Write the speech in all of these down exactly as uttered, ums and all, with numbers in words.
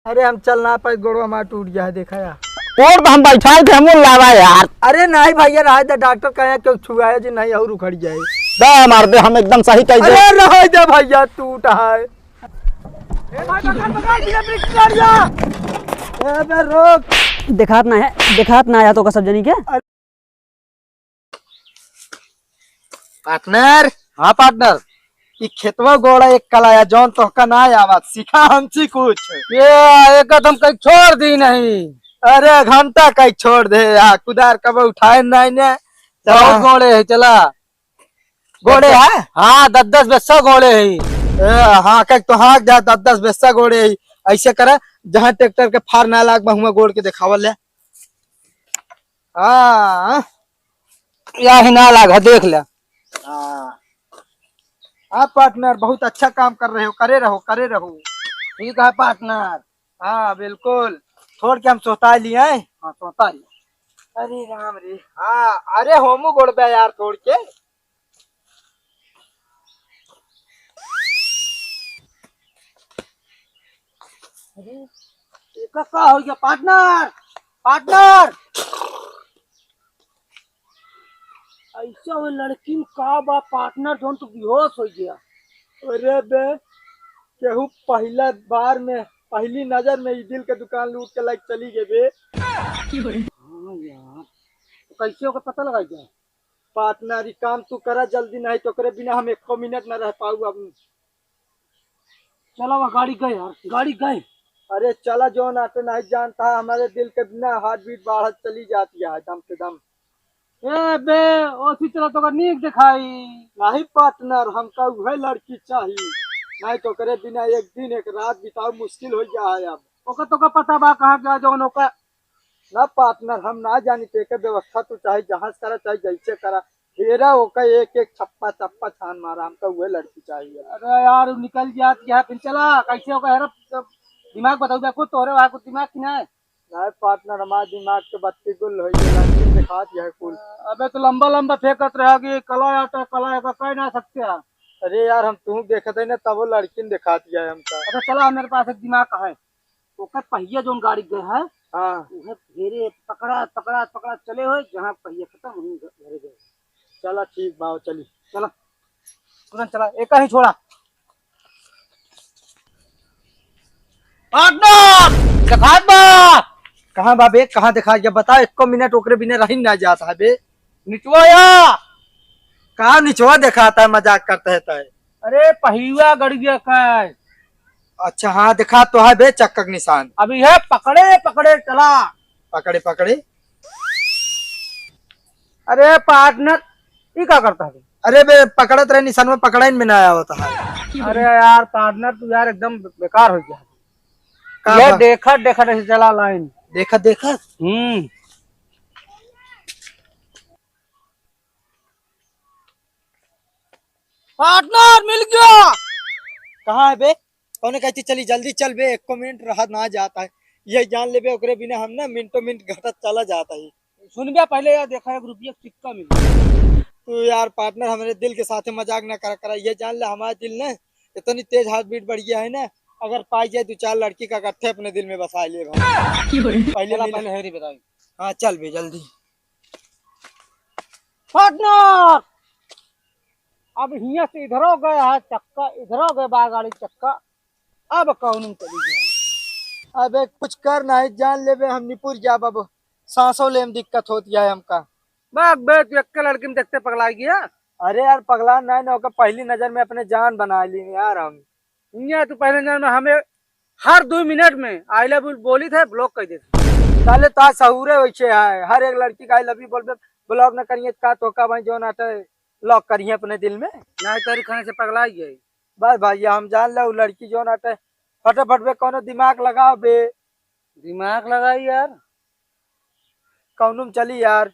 अरे हम चल ना पाई, गोड़वा हमार टूट गया है, देखा यार। और तो हम बैठाए थे, हम लावा यार। अरे नहीं भैया, रहा दे, डॉक्टर कहे कि छुआए जी नहीं और उखड़ जाए। दे मार दे, हम एकदम सही कह दे। अरे रहा दे भैया, टूट है। ए भाई, पकड़, पकड़, बिना ब्रेक कर जा। ए बे, रोक। देखात ना है, देखात ना है तो का सब जनी के। पार्टनर। हाँ पार्टनर। ई खेतवा गोड़ा एक कला या जौन तोहका ना आवत, सिखा हमसे कुछ। ये एक हम कहीं छोड़ दी नहीं। अरे घंटा कहीं छोड़ दे, आ कुदार कब उठाए नहीं ने। चला। बहुत गोड़े है, चला। गोड़े है? हाँ, दस दस बेस्सा गोड़े है। ए, हाँ, कहीं तो हाँक जा, दस दस बेस्सा गोड़े है। ऐसे करे, जहाँ ट्रैक्टर के फार ना लाग बा, हुआं गोड़ के देखावल ले। हाँ, या ही ना लाग, देख ले। हाँ। हाँ पार्टनर, बहुत अच्छा काम कर रहे हो, करे रहो, करे रहो। ठीक है पार्टनर। हाँ बिल्कुल, छोड़ के हम सोता लिए हैं। हाँ, सोता लिए। अरे राम रे, हाँ, अरे होमू गोड़बे यार, छोड़ के। अरे, एका का हो गया पार्टनर? पार्टनर, ऐसा वो लड़की में का बा पार्टनर, जौन तू बेहोश हो गया? अरे बे, केहू पहला बार में, पहली नजर में ई दिल के दुकान लूट के लाइक चली गए बे। हाँ यार, तो कैसे ओकर पता लगा जाए? पार्टनर, ई काम तू करा जल्दी, नहीं तो ओकरे बिना हम एको मिनट न रह पाऊ अब। चला, वह गाड़ी गए यार, गाड़ी गए। अरे चला, जौन आटे नहीं जानता है, हमारे दिल के बिना हार्ट बीट बढ़त चली जाती है दम से दम। ए बे, ओसी चला तो नीक दिखाई। नहीं पार्टनर, हमका उहे लड़की चाहिए, नहीं तो ओकरे बिना एक दिन एक रात बिताओ मुश्किल हो गया है अब। ओकर तो का पता बा कहाँ गया जौन ओकर ना पार्टनर, हम ना जानी, तेके व्यवस्था तू चाहे जहाँ से करा, चाहे जैसे करा, घेरा ओका एक एक छप्पा चप्पा छान मारा, हमका उहे लड़की चाहिए। अरे यार, उ निकल जात है, फिर चला, कैसे ओका हेरा, दिमाग बताऊ बे, कुछ तोरे वहाँ कुछ दिमाग की ना है? नहीं पार्टनर, हमारे दिमाग के बत्ती गुल हो गई, लड़की दिखात है कुल। अबे तो लंबा लंबा फेंकत रहा कि कला आता, कला आता, कह ना सकते हैं। अरे यार, हम तू देखत है ना, तब वो लड़की दिखात है हमका। अच्छा चला, मेरे पास एक दिमाग है। ओकर पहिया जौन गाड़ी गए है, हाँ। उहे घेरे, पकड़ा, पकड़ा, पकड़ा चले हो, जहाँ पहिया खत्म, वहीं घ-, घरे गए। चला ठीक बा, चली। चला, तुरंत चला, एक ही छोड़ा। पार्टनर, देखात बा। कहाँ बा बे, कहाँ देखा गया? बता, एको मिनट ओकरे बिना रही ना जात है बे। निचवा या। का निचवा देखाता है, मजाक करता है तय। अरे पहिया गड़िया का है। अच्छा हाँ, देखा तो है बे चक्का के निशान। अभी है पकड़े पकड़े चला। पकड़े पकड़े। अरे पार्टनर, ई का करता है? अरे बे पकड़त रहे निशान में, पकड़े में ना आवत है। अरे यार पार्टनर, तू यार एकदम बेकार हो गया। का ये बा? देखत देखत ऐसे चला लाइन। देखत देखत? हम्म। पार्टनर मिल गया। कहाँ है बे? कौने कहती चली जल्दी चल बे, एको मिनट रहा ना जाता है। ये जान ले बे, ओकरे बिना हम ना मिनटों मिनट घटत चला जाता है। सुन बे, पहले यार देखा एक रुपया सिक्का मिल गया। तू यार पार्टनर हमरे दिल के साथे मजाक ना करा करा, ये जान ले हमारा दिल ना इतनी तेज हार्ट बीट बढ़ गया है ना, अगर पाई जाए दो चार लड़की का इकट्ठे अपने दिल में बसा ले भाई। पहले चला, मिल- पहले हेरी बताई। हाँ चल बे जल्दी। पार्टनर, अब हियां से इधरो गए है चक्का, इधरो गए बा गाड़ी चक्का, अब कौन में चली गया? अबे कुछ कर नहीं, जान लेबे हम निपुर जाब, अब सांसों ले में दिक्कत होती है हमका। बाग बे, तू एक लड़की में देखते पगला गया। अरे यार पगला नहीं ना होकर पहली नजर में अपने जान बना ली यार हम। इहाँ तू पहले नजर में हमें हर दो मिनट में I love you बोली थे, ब्लॉक कर देते। साले ता सहूरे वैसे है, हर एक लड़की का I love you बोलबे, ब्लॉक न करिए का तो का भाई जौन आटे लॉक करिए अपने दिल में। नहीं तेरी खाने से पगला ही गई। बस भैया हम जान ले उ लड़की जौन आटे फटाफट बे कोनो दिमाग लगाओ बे। दिमाग लगाई यार। कौनो में चली यार।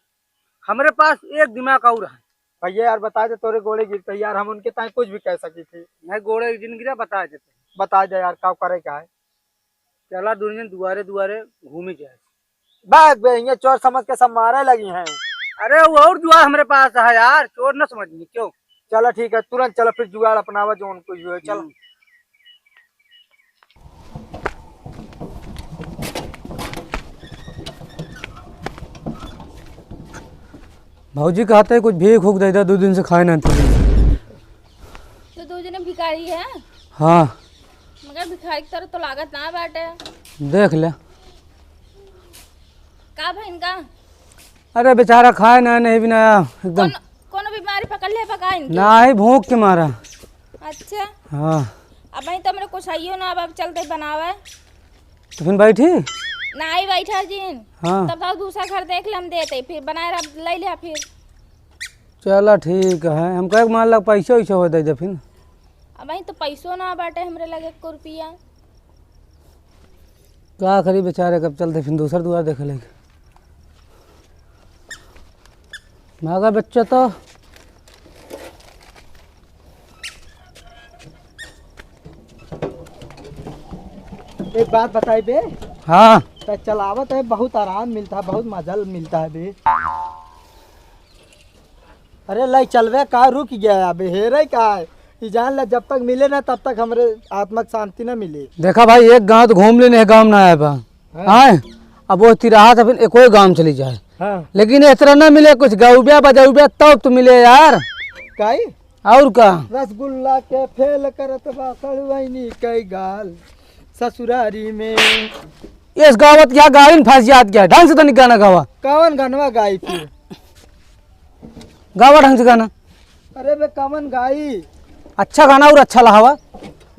हमरे पास एक दिमाग और है। भैया यार बता दे तोरे गोड़े गिरते यार हम उनके ताई कुछ भी कह सकी थी। नहीं गोड़े जिन गिरा बता देते। बता दे यार का करे का है। चला दुनिया दुआरे दुआरे घूमी जाए। बाग बे ये चोर समझ के सब मारे लगी हैं। अरे वो और जुआर हमरे पास है यार, चोर न समझनी क्यों। चला ठीक है तुरंत चला फिर जुगाड़ अपनावा जो उनको जो है चला। हम्म। भौजी कहत है कुछ भीख हुक दे दे, दो दिन से खाए ना थे। तो दो जने भिखारी है? हाँ। मगर भिखारी की तरह तो लागत ना बाटे। देख ले। का भइल का? अरे बेचारा खाए ना, नहीं भी ना एकदम। कौन, कौनो बीमारी पकड़ ले बा का इनके? नाही, भूख के मारा। अच्छा। हाँ। अब वहीं तो हमरे कुछ आइयो ना, अब चलते बनावे। तो फिर बैठी? नाही बैठा जिन। हाँ। तब तक दूसरा घर देख ले, हम देते, फिर बनाए रह, ले ले फिर। चला ठीक है, हम कहे मान ला पैसा वैसा हो दे दे फिर। अब वहीं तो पैसो ना बाटे हमरे लगे एको रुपया। का करी बेचारे, कब चलते फिर दूसर दुआर देखे लेके। भागा बच्चा तो। एक बात बताई बे। हाँ। त चलावत है, बहुत आराम मिलता है, बहुत मजा मिलता है बे। अरे लाई चलवे का, रुक गया अबे, हेरे का है? ई जान ले, जब तक मिले ना तब तक हमरे आत्मा के शांति ना मिले। देखा भाई, एक गांव तो घूम लेने, गांव ना आए बा। हाँ। आए, अब वो तिराहा से फिर एको गांव चली जाए। हाँ। लेकिन इस तरह ना मिले कुछ, गौबे बजौबे तब तो मिले यार। काई? और का? रसगुल्ला के फेल करत बा सड़ुआइनी कई गाल ससुरारी में। इस गावत क्या गाड़ी में फंस जात क्या? ढंग से तनिक गाना गावा। कौन गनवा गाई फिर? गावा ढंग से गाना। अरे बे, कवन गाई? अच्छा गाना और अच्छा लहावा।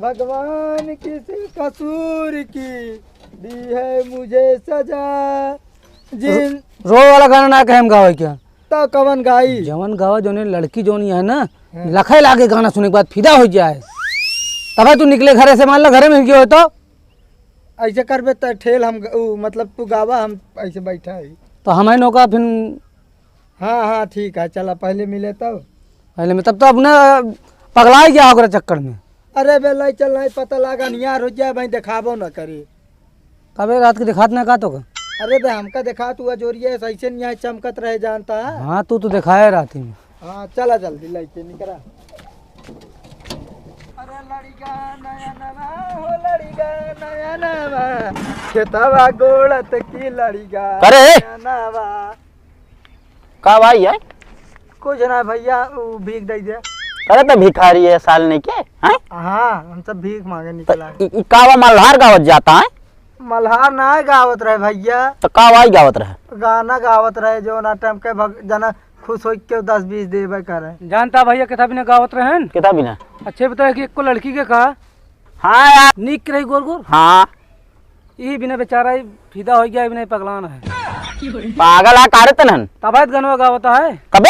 भगवान किस कसूर की दी है मुझे सजा। जिन रो वाला गाना ना कहे हम गावे क्या? तो कवन गाई? जवन गावा, जौने लड़की जौन है ना, हाँ। लखे लागे गाना सुने के बाद फिदा हो जाए, तबे तू निकले घरे से। मान लो घरे में गयो हो तो ऐसे करबे त ठेल हम ग-, उ, मतलब तू गावा, हम ऐसे बैठा है। तो हमें नौका फिर हाँ, हाँ, ठीक है, चला पहले मिले तब। पहले में तब तो अपना पगला ही गया ओकरा चक्कर में। अरे बे, लाई चल, नहीं पता लागा, नियार हो जाए भाई, देखाबो न करे। तबे रात के देखात ना का तो का? अरे बे, हमका देखा तू अजोरिया ऐसे नहीं आए, चमकत रहे जानता है। हाँ, तू तो दिखाए रात ही में। हाँ, चला जल्दी लइके निकरा। अरे लड़िका नया नवा हो, लड़िका नया नवा, खेतवा गोड़त की लड़िका अरे! नया नवा। का भाई है? कुछ ना भैया, उ भीख दे दे। अरे तो भिखारी है साल नहीं के, हैं? हाँ, हम सब भीख मांगे तो निकला है। इ, इ कावा मल्हार गावत जाता है? मल्हार ना गावत रहे भैया। तो का भाई गावत रहे? गाना गावत रहे जो ना टाइम के भग-, जना खुश होई के दस बीस देबे करे। जानता भैया कितना बिना गावत रहन? कितना बिना? अच्छे बताए कि एको लड़की के का? हाँ यार। नीक रही गोर गोर? हाँ। ई बिना बेचारा ई फिदा हो गया, ई बिना पगलान है। पागल आ कारे तनहन? तबायत गनवा गावत है। कबे?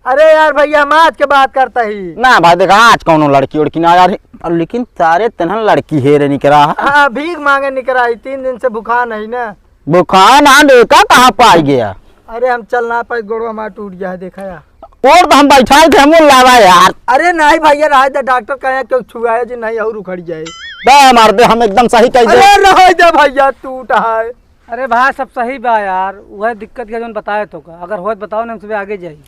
अरे यार भैया, हम आज के बात करता ही। ना भाई, देखा, आज कौनो लड़की उड़की ना यार, लेकिन सारे तनहन लड़की हेरे निकरा है। हाँ, भीख मांगे निकरा ही, तीन दिन से भुखा नहीं ना। भुखा ना, देखा कहाँ पाई गया। अरे हम चल ना पाए, गोड़वा हमारा टूट गया है, देखा यार। और तो हम बैठा थे, हम लावा यार। अरे नहीं भैया, रह दे, डॉक्टर कहे क्यों छुआए जी नहीं और उखड़ जाए। बे मार दे, हम एकदम सही कह दे। अरे रह दे भैया, टूट है। अरे भाई, सब सही बा यार, वह दिक्कत के जौन बताए तो का, अगर होत बताओ ना, हम सुबह आगे जाई।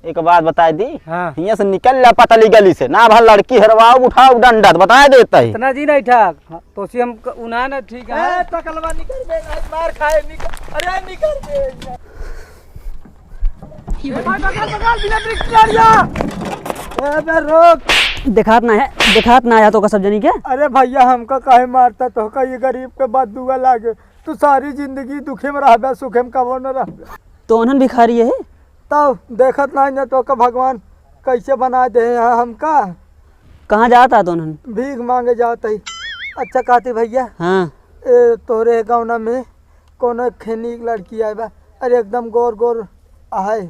एक बात बताए दी, हाँ। हियां से निकल ला पतली गली से, ना भा लड़की हेरवाओ, उठाओ डंडा, तो बताए देता ही। इतना जी नहीं ठाक, हाँ, तो सी हम क-, उन्हा ना ठीक है। ए, तकलवा निकल बे, नहीं मार खाए, निकल, अरे निकल बे। ए भाई, पकड़, पकड़, बिना ब्रेक की गाड़िया। ए बे, रोक। देखात ना है, देखात ना आया तो का सब जनी के? अरे भैया, हमका काहे मारता, तो का ये गरीब के बात दुआ लागे। तू सारी जिंदगी दुखे में रहबे, सुखे में कबो न रहबे। तो उन्हन भिखारी है? तब देखत नहीं न तो का भगवान कैसे बना दे यहाँ हमका। कहाँ जाता तो उन्हन? भीख मांगे जात ही। अच्छा कहती भैया। हाँ। ए, तोरे गाँव में कोनो एक खेनी लड़की आए बा, अरे एकदम गोर गोर आहे।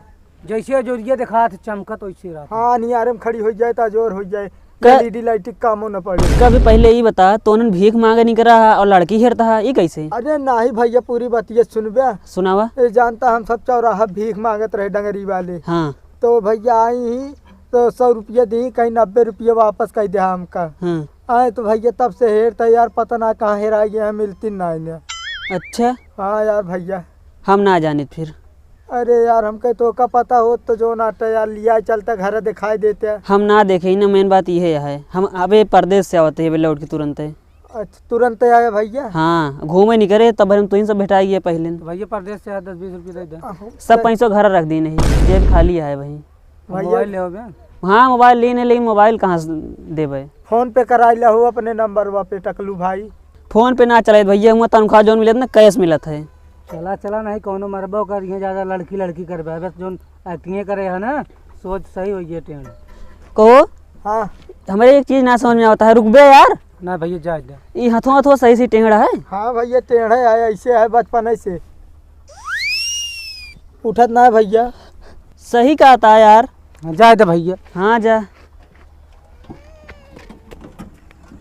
जैसे अजोरिया देखात चमकत वैसे रात। हाँ, नियारे में खड़ी हो जाए तो अजोर हो जाए। क-, एलईडी लाइट के कामो न पड़े। कभी पहले ई बता, तोनन भीख मांगे निकरा हा और लड़की हेरता हा, ई कैसे? अरे नाही भैया, पूरी बतिया सुनबे। सुनावा। ए जानता, हम सब चौराहा भीख मांगत रहे डंगरी वाले। हाँ। तो भैया आई ही तो सौ रुपया दी, कहीं नब्बे रुपया वापस कर दे हमका। हाँ। आए तो भैया तब से हेरता यार, पता ना कहाँ हेराई गया, मिलती ना इन्हें। अच्छा। हाँ यार भैया। हम ना जानित फिर। अरे यार, हमके तो का पता होत तो जो ना तो यार लिया चलता घर दिखाई देते। हम ना देखे ही ना, मेन बात यह है। हम अबे परदेश से आवत है, अबे लौट के तुरंत है। अच्छा, तुरंत आया भैया। हाँ, घूमे नहीं करे, तब हम तुहीं से भेटाई गए पहले। तो भैया, परदेस से आया, दस बीस रुपये दे दे। अहो, सब पैसो घर रख दी नहीं, जेब खाली है भाई। भैया। मोबाइल ले हो बे? हाँ, मोबाइल ली नहीं, लेकिन मोबाइल कहाँ से देबे? फोन पे कराई ला हो अपने नंबरवा पे, टकलू भाई। फोन पे ना चलाइत भैया, हुआँ तनख्वाह जौन मिलत ना, कैश मिलत है। चला, चला, नहीं कौनो मरबो कर, ये ज्यादा लड़की, लड़की करबे, बस जौन एक्टिंगे करे है ना, सोच सही होई है टेढ़। कहो। हाँ। हमरे एक चीज ना समझ में आवत है, रुकबे यार। ना भैया, जाए दे। ई हथवा, हथवा सही से टेढ़ है। हाँ भैया, टेढ़ है, ऐसे है बचपन से। उठत ना है भैया। सही कहता है यार। हाँ, जाए दे भैया। हाँ, जा।